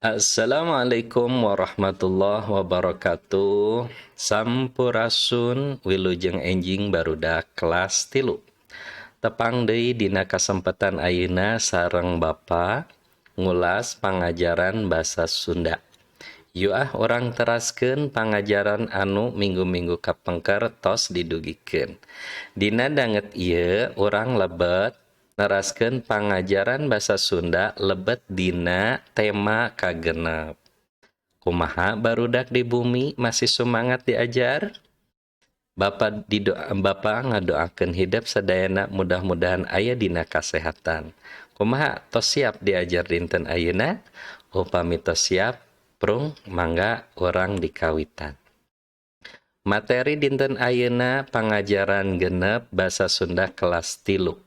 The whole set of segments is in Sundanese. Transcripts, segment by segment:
Assalamualaikum warahmatullahi wabarakatuh. Sampurasun, wilujeng enjing, barudak kelas 3. Tepang deui dina kasempatan ayeuna sareng Bapa ngulas pangajaran basa Sunda. Yuk ah, urang teraskeun pangajaran anu minggu-minggu kapengker tos didugikeun. Dina danget ieu urang lebet neraskeun pangajaran basa Sunda, lebet dina tema kagenep. Kumaha, barudak di bumi, masih semangat diajar? Bapak didoa, Bapak ngadoakeun hidep sadayana mudah-mudahan aya dina kasehatan. Kumaha, tos siap diajar dinten ayeuna? Upami tos siap, prung mangga urang dikawitan. Materi dinten ayeuna pangajaran 6 basa Sunda kelas 3.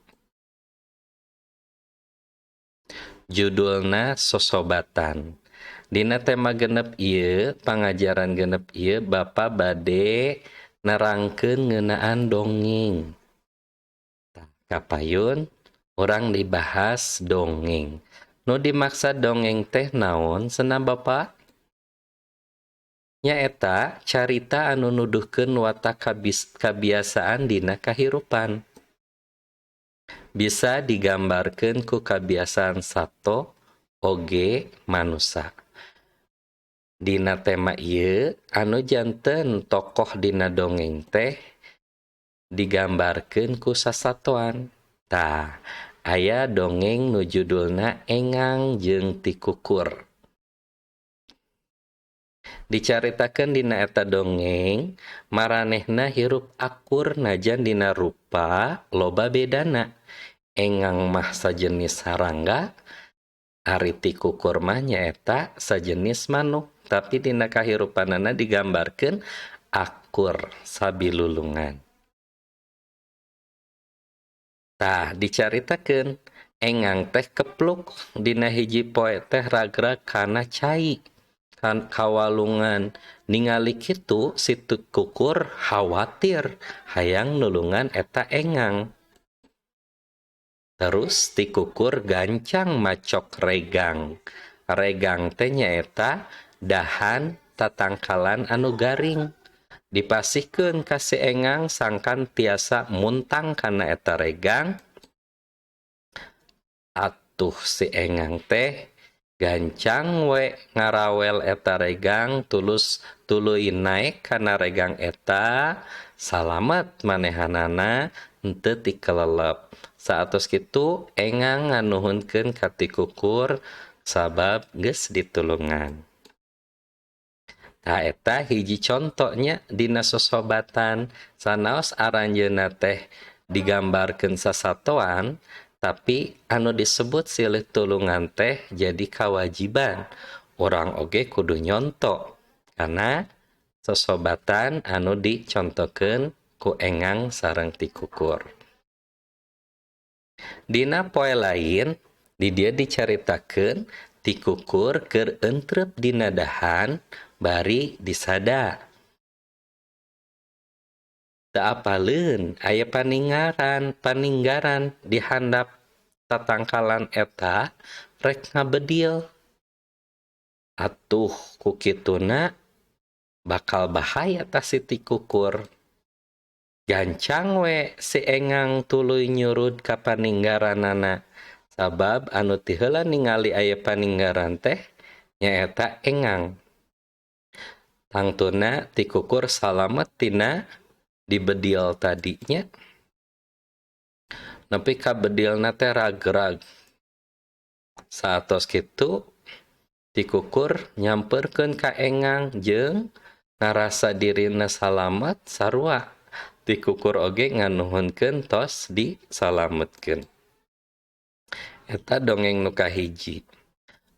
Judulna Sosobatan. Dina tema 6 ieu, pangajaran 6 ieu, Bapak bade nerangkeun ngeunaan dongeng. Tah, kapayun urang dibahas dongeng. Nu dimaksud dongeng teh naon cenah, Bapak? Nyaeta carita anu nuduhkeun watak kabiasaan dina kahirupan. Bisa digambarkeun ku kabiasaan sato oge manusa. Dina tema ieu, anu janten tokoh dina dongeng teh digambarkeun ku sasatoan. Tah, aya dongeng nu judulna Engang jeung Tikukur. Dicaritakeun dina eta dongeng, maranehna hirup akur najan dina rupa loba bedana. Engang mah sajenis sarangga, ari tikukur mah nyaeta sajenis manuk, tapi dina kahirupanana digambarkeun akur sabilulungan. Tah, dicaritakeun engang teh kepluk dina hiji poe teh ragrag kana cai kan kawalungan. Ningali kitu, si tikukur khawatir, hayang nulungan eta engang. Terus tikukur gancang macok regang. Regang teh nyaeta dahan tatangkalan anu garing. Dipasihkeun ka si engang sangkan tiasa muntang kana eta regang. Atuh si engang teh gancang we ngarawel eta regang, tulus tuluy naek kana regang eta. Salamet manehanana, henteu tikelelep. Saatos kitu engang nganuhunkeun ka tikukur sabab geus ditulungan. Tah, eta hiji contohnya dina sosobatan. Sanaos aranjeunna teh digambarkeun sasatoan, tapi anu disebut silih tulungan teh jadi kawajiban. Urang oge kudu nyonto karena sosobatan anu dicontokeun ku engang sareng tikukur. Dina poe lain di dieu dicaritakeun tikukur keur entrep dina dahan bari disada. Teu apaleun aya paninggaran di handap tatangkalan eta rek ngabedil. Atuh ku kituna bakal bahaya tah si tikukur. Gancang we si engang tuluy nyurud ka paninggaranana, sabab anu ti heula ningali aya paninggaran teh nyaeta engang. Tangtuna tikukur salamet tina dibedil tadinya. Nepi ka bedilna teh ragrag. Saatos kitu tikukur nyamperkeun ka engang jeung ngarasa dirina salamet sarua. Tikukur oge nganuhunkeun tos disalametkeun. Eta dongeng nu kahiji.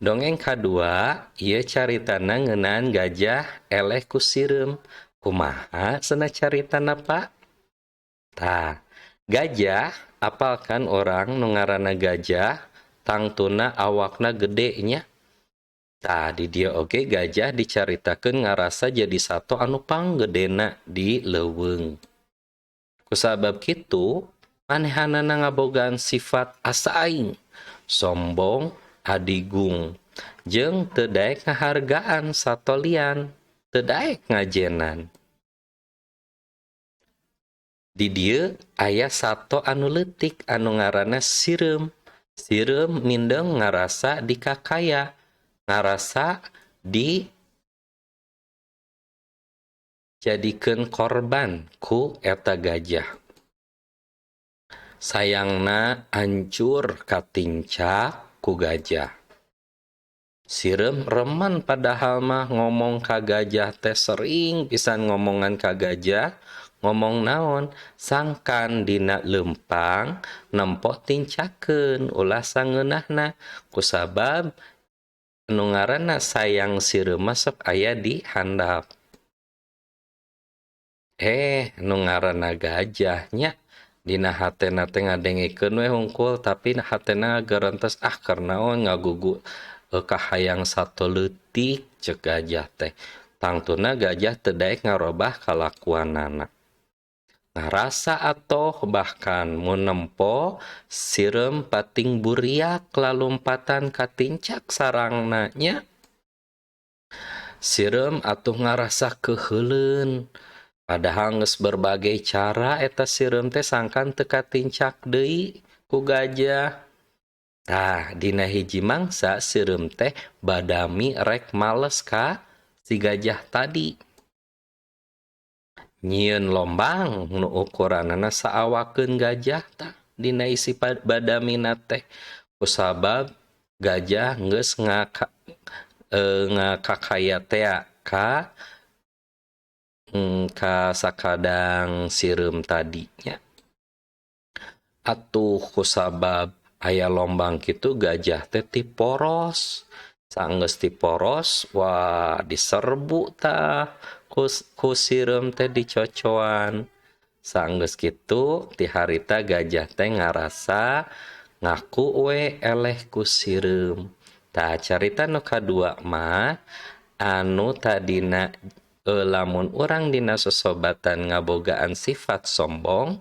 Dongeng kadua ieu caritana ngeunaan gajah eleh ku sireum. Kumaha cenah caritana, Pak? Tah, gajah, apalkan orang nu ngaranna gajah, tangtuna awakna gede nya. Tah, di dieu oge gajah dicaritakeun ngarasa jadi sato anu panggedena di leuweung. Kusabab kitu, manehanana ngabogaan sifat asa aing, sombong, adigung. Jeung teu daek ngahargaan sato lian, teu daek ngajenan. Di dieu aya sato anu leutik anu ngaranna sireum. Sireum mindeng ngarasa dikakaya, ngarasa di jadikeun korban ku eta gajah. Sayangna hancur katincak ku gajah. Sireum remen padahal mah ngomong ka gajah teh sering pisan ngomongan ka gajah. Ngomong naon sangkan dina lempang nempo tincakeun ulah sangeunahna kusabab nu ngaranna sayang sireum mah sok aya di handap. Nu ngaranna gajah nya dina hatena teh ngadengekeun we hungkul tapi hatena gerentes ah keur naon ngagugu kahayang sato leutik ceuk gajah teh. Tangtuna gajah teu daek ngarobah kalakuanana. Ngarasa atoh bahkan mun nempo sireum pating buriak lalumpatan katincak sarangna nya. Sireum atuh ngarasa keuheuleun. Padahal geus berbagai cara eta sireum teh sangkan teu katincak deui ku gajah. Tah dina hiji mangsa sireum teh badami rek males ka si gajah tadi. Nyieun lombang nu ukuranana saawakeun gajah tah dina isi badamina teh kusabab gajah geus ngakakaya tea ka sakadang sireum tadinya. Atuh kusabab aya lombang kitu gajah teh tiporos. Sanggeus tiporos wah diserbu tah ku sireum teh dicocoan. Sanggeus kitu ti harita gajah teh ngarasa ngaku we eleh ku sireum. Tah carita nu kadua mah anu tadina lamun urang dina sosobatan ngabogaan sifat sombong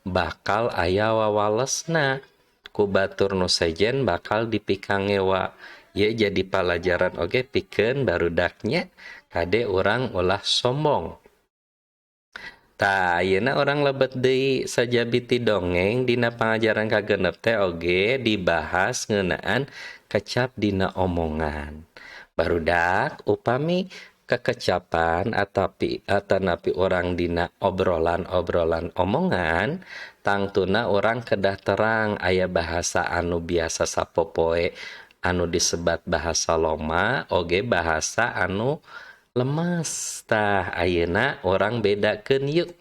bakal aya wawalesna ku batur nu sejen bakal dipikangewa. Ye jadi palajaran oge pikeun barudaknya kade urang ulah sombong. Tah ayeuna urang lebet deui sajabiti dongeng dina pangajaran kagenep teh oge dibahas ngeunaan kecap dina omongan. Barudak upami kekecapan atanapi urang dina obrolan-obrolan omongan tangtuna urang kedah terang aya bahasa anu biasa sapopoe anu disebat bahasa loma oge bahasa anu lemes. Tah ayeuna urang bedakeun yuk.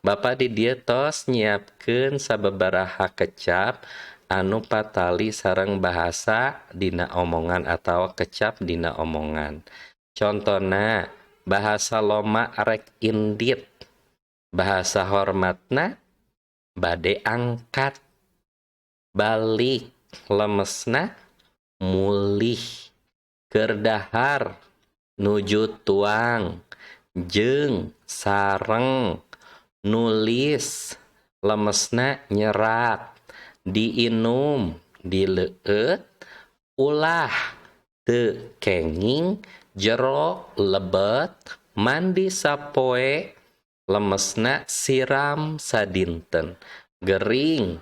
Bapak di dieu tos nyiapkeun sababaraha kecap anu patali sareng bahasa dina omongan atawa kecap dina omongan. Contona bahasa loma rek indit, bahasa hormatna bade angkat, balik lemesna mulih, kerdahar nuju tuang, jeung sareng, nulis lemesna nyerat, diinum dileueut, ulah teu kenging, jero lebet, mandi sapoe lemesna siram sadinten, gering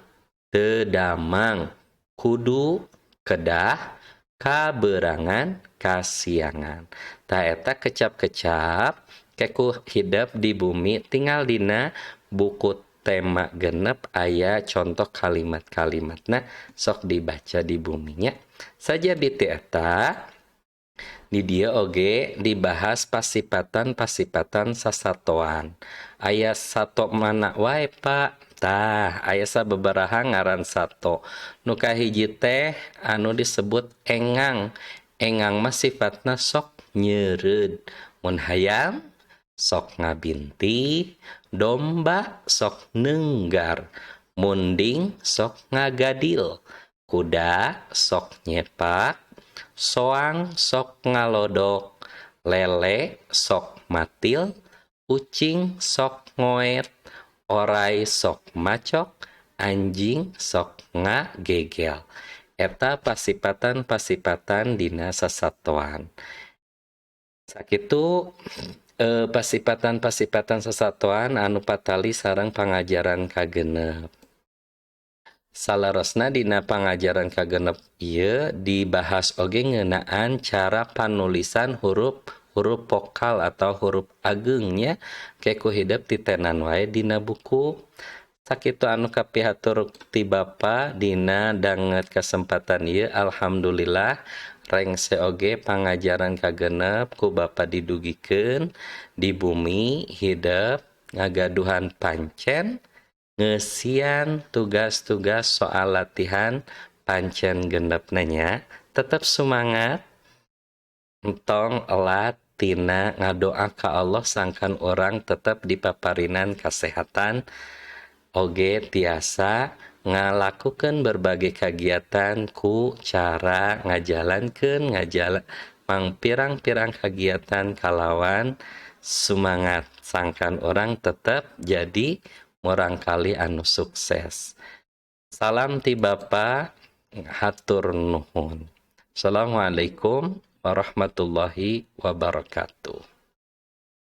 teu damang, kudu kedah, kaberangan kasiangan. Tah eta kecap-kecap keku hidep di bumi tinggal dina buku tema genep aya contoh kalimat-kalimatna sok dibaca di buminya. Saja biti eta di dieu oge dibahas pasipatan-pasipatan sasatoan. Aya sato mana wae Pak? Tah aya sababaraha ngaran sato. Nu kahiji teh anu disebut engang. Engang mah sifatna sok nyeureud. Mun hayam sok ngabinti, domba sok nenggar, munding sok ngagadil, kuda sok nyepak, soang sok ngalodok, lele sok matil, ucing sok ngoet, orai sok macok, anjing sok ngagegel. Eta pasipatan-pasipatan dina sasatoan. Sakitu pasipatan-pasipatan sasatoan anu patali sareng pangajaran kagenep. Salarosna dina pangajaran kagenep ieu dibahas oge ngeunaan cara panulisan huruf huruf vokal atau huruf agengnya, ke ku hidep titenan wae dina buku. Sakitu anu kapihatur ti Bapa dina danget kesempatan ieu. Alhamdulillah, rengse oge pangajaran kagenep ku Bapa didugikeun di bumi. Hidep ngagaduhan pancen ngeusian tugas-tugas soal latihan pancen genep nanya. Tetap semangat, entong elat tina ngadoa ka Allah sangkan urang tetap dipaparinan kesehatan oge tiasa ngalakukan berbagai kegiatan ku cara ngajalankan ngajalan mang pirang-pirang kegiatan kalawan semangat, sangkan urang tetap jadi murangkalih anu sukses. Salam ti Bapa, hatur nuhun. Assalamualaikum warahmatullahi wabarakatuh.